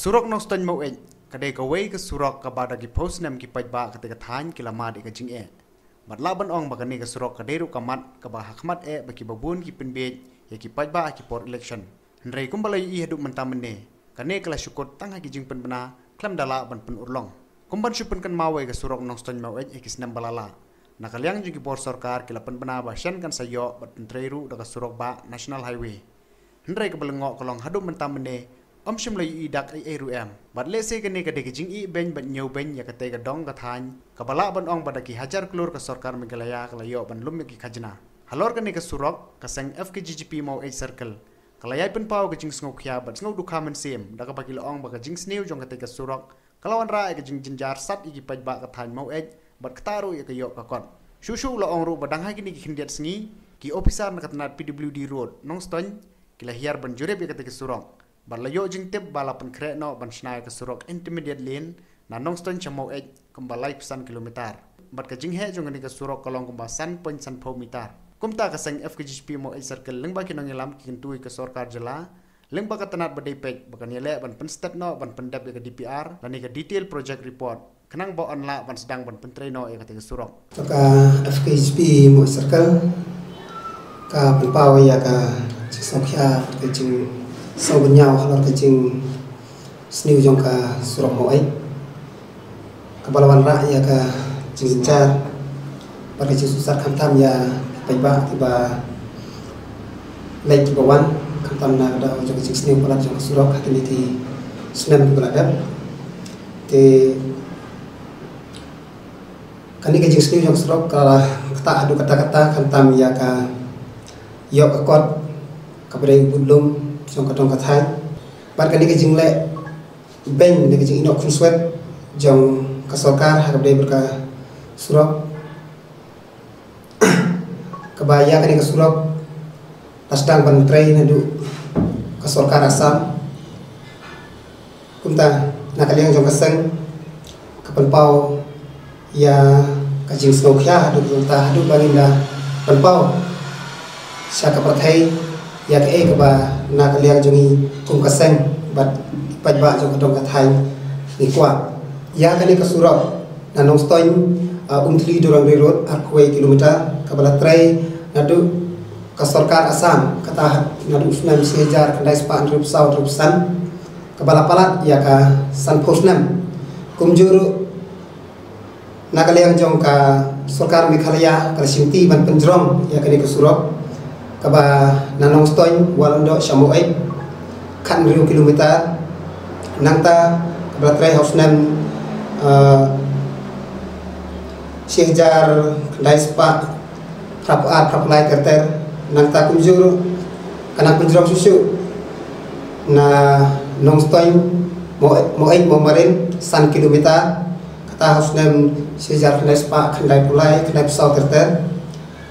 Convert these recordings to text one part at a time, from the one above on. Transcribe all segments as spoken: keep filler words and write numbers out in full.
Surok Nongstoiñ Maweit ka dei kawei ka surok kaba da ki phew snem ki paidbah katei ka thaiñ ki la mad ïa ka jingeh. Bad lah ban ong ba kane ka surok ka dei ruh ka mat kaba ha khmat eh ba kiba bun ki pynbiej ïa ki paidbah ha ki por election. Hynrei kumba la ïohi haduh mynta mynne, kane ka la shu kut tang ha ki jingpynbna khlem da lah ban pynurlong. Kum ban shu pynkynmaw ïa ka surok Nongstoiñ Maweit ha ki snem ba la lah, na ka liang jong ki bor sorkar ki la pynbna ba shen kan sa ïoh bad pyntrei ruh da ka surok bah National Highway. Hynrei kaba lyngngoh ka long haduh mynta mynne ym shym la ïohi dak ei ei ruh em. Bad lehse kane ka dei ka jingïehbeiñ bad ñiewbeiñ ïa katei ka dong ka thaiñ kaba lah ban ong ba da ki hajar klur ka sorkar Meghalaya ka la ïoh ban lum ïa ki khajna. Halor kane ka surok, ka seng F K G G P Maweit Circle ka la ïai pynpaw ka jingsngewkhia bad sngewdukha mynsiem da kaba ki la ong ba ka jingsniew jong katei ka surok ka la wanrah ïa ka jingjynjar sat ïa ki paidbah ka thaiñ Maweit bad kata ruh ïa ka ïoh ka kot. Shuh shuh la ong ruh ba dang ha kine ki khyndiat sngi, ki ophisar na ka tnad P W D Road Nongstoiñ ki la hiar ban jurip ïa katei ka surok bad la ïoh jingtip ba la pynkhreh noh ban shna ïa ka surok intermediate lane na Nongstoiñ sha Maweit kumba laiphew san kilometer. Bad ka jingheh jong kane ka surok ka long kumba san point san phew meter. Kumta ka seng F K G G P Maweit Circle lyngba ki nongïalam ki kyntu ïa ka sorkar jylla lyngba ka tnad ba dei peit ba kan ïaleh ban pynsted noh ban pyndep ïa ka D P R lane ka detail project report khnang ba yn lah ban sdang ban pyntrei noh ïa katei ka surok. To ka F K G P Maweit Circle ka pynpaw ïa ka jingsngewkhia, ka jingsngewbynñiaw halor ka jingsniew jong ka surok Maweit kaba la wanrah ïa ka jingjynjar bad ka jingsuhsat khamtam ïa ki paidbah kiba leit kiba wan, khamtam na ka daw jong ka jingsniew palat jong ka surok ha kine ki snem kiba la dep. Te kane ka jingsniew jong ka surok ka la ktah haduh katta katta khamtam ïa ka ïoh ka kot kaba dei u budlum jong ka dong ka thaiñ. Bad kane ka jingleh beiñ, kane ka jingïehnoh khunswet jong ka sorkar ha kaba dei bad ka surok, kaba ïa kane ka surok la sdang ban trei naduh ka sorkar Assam. Kumta na ka liang jong ka seng ka pynpaw ïa ka jingsngewkhia haduh mynta, haduh ba ngin da pynpaw sha ka pyrthei ïa kaei kaba na ka liang jong ngi kum ka seng bad paidbah jong ka dong ka thaiñ ngi kwah. Ïa kane ka surok na Nongstoiñ, uh, Umthli Durong Road, arphew kilometer, kaba la trei naduh ka sorkar Assam, kata naduh u snem shi hajar khyndai spah hynriewphew saw hynriewphew san, kaba la palat ïa ka sanphew snem. Kumjuh ruh na ka liang jong ka sorkar Meghalaya ka la shimti ban pynjrong ïa kane ka surok kaba na Nongstoiñ Walando sha Maweit, khathynriew kilometer. Nangta kaba la trei ha u snem, eh, shi hajar khyndai spah phraphew ar phraphew lai ter ter. Nangta kumjuh ruh ka nang pynjrong shuh shuh na Nongstoiñ Maweit, Maweit Mawmarin, san kilometer, kata ha u snem shi hajar khyndai spah khyndaiphew lai khyndaiphew saw ter ter.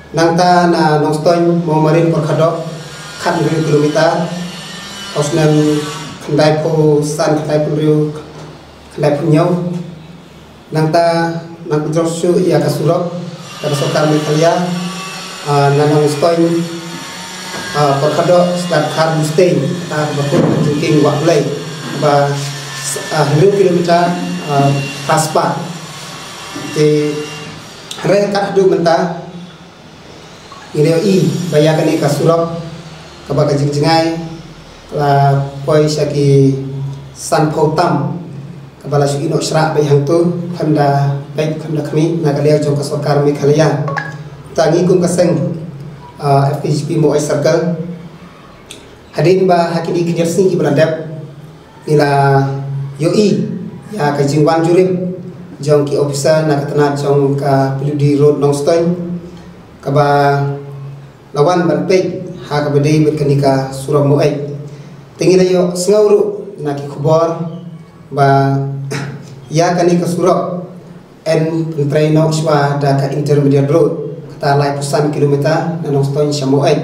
Nangta na Nongstoiñ Mawmarin Porkhadok, khathynriew kilometer, ha u snem khyndaiphew san, khyndaiphew hynriew, khyndaiphew hynñiew. Nangta nang pynjrong shuh ïa ka surok ka sorkar Meghalaya, ah, na Nongstoiñ, ah, Porkhadok, Sdar Khar Musteng, kata kaba kut ka jingkieng Wah Blei, kaba, ah, hynriew kilometer, ah, phra spah. Te hynrei kat haduh mynta ngi la ïohi ba ïa kane ka surok kaba ka jingjngai ka la poi sha ki sanphew tam kaba la shu ïehnoh shrah beit hangto, khlem da peit khlem da khmih na ka liang jong ka sorkar Meghalaya. Te ngi kum ka seng, ah, F K G P Maweit Circle, hadien ba ha kine ki khyndiat sngi kiba la dep ngi la ïohi ïa ka jingwan jurip jong ki ophisar na ka tnad jong ka P W D Road Nongstoiñ, kaba la wan ban peit ha kaba dei bad kane ka surok Maweit. Te ngi la ïohsngew ruh na ki khubor ba ïa kane ka surok yn pyntrei noh shuwa da ka intermediate road, kata laiphew san kilometer na Nongstoiñ sha Maweit.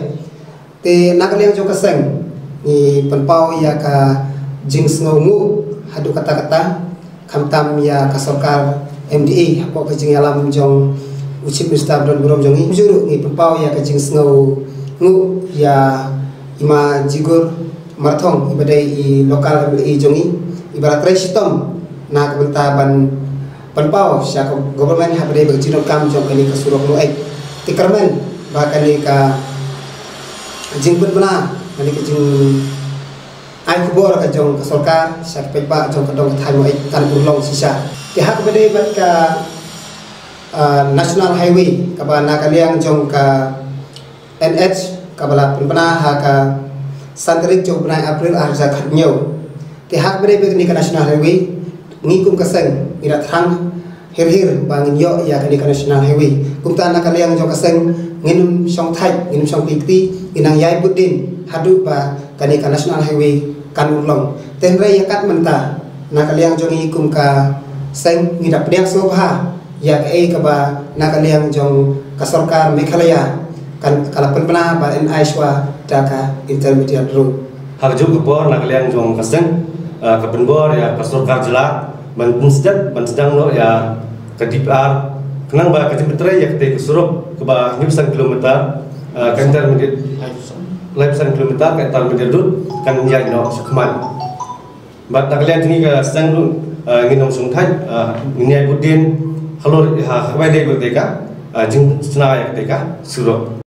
Te na ka liang jong ka seng ngi pynpaw ïa ka jingsngewnguh haduh katta katta, khamtam ïa ka sorkar M D A hapoh ka jingïalam jong u Chief Minister ba don burom jong ngi. Kumjuh ruh ngi pynpaw ïa ka jingsngewnguh ïa i Ma Jigur Marthong, iba dei i local M L A jong ngi, Iba la trei shitom na ka bynta ban pynpaw sha ka government ha kaba ïadei bad ka jingdonkam jong kane ka surok Luhait. Te kyrmen ba kane ka jingpynbna, kane ka jingai khubor ka jong ka sorkar sha ki paidbah jong ka dong ka thaiñ Luhait kan urlong shisha. Te ha kaba ïadei bad ka ah, National Highway kaba na ka liang jong ka N H kaba la pynbna ha ka san tarik jong u bnai April ar hajar khathynñiew. Te ha kaba ïadei bad kane ka National Highway, ngi kum ka seng ngi da thrang hir hir ba ngin ïoh ïa kane ka National Highway. Kumta na ka liang jong ka seng ngin ym shong thait, ngin ym shong kti kti, ngin nang ïai bud dien haduh ba kane ka National Highway kan urlong. Te hynrei ïa kat mynta na ka liang jong ngi kum ka seng ngi da pdiang sngewbha ïa kaei kaba na ka liang jong ka sorkar Meghalaya kan ka la pynbna ba yn ai shuwa da ka intermediate road. Ha kajuh ka por na ka liang jong ka seng, ah, ka pynbor ïa ka sorkar jylla ban pynstet ban sdang noh ïa ka D P R khnang ba ka jingpyntrei ïa katei ka surok kaba hynñiewphew san kilometer, ah, ka intermediate laiphew san kilometer ka intermediate road kan ïaid noh shakhmat. Bad na ka liang jong ngi ka seng ruh, ah, ngin ym shong thait, ah, ngin ïai bud dien halor ha kaba ïadei bad katei ka, ah, jingshna ïa katei ka surok.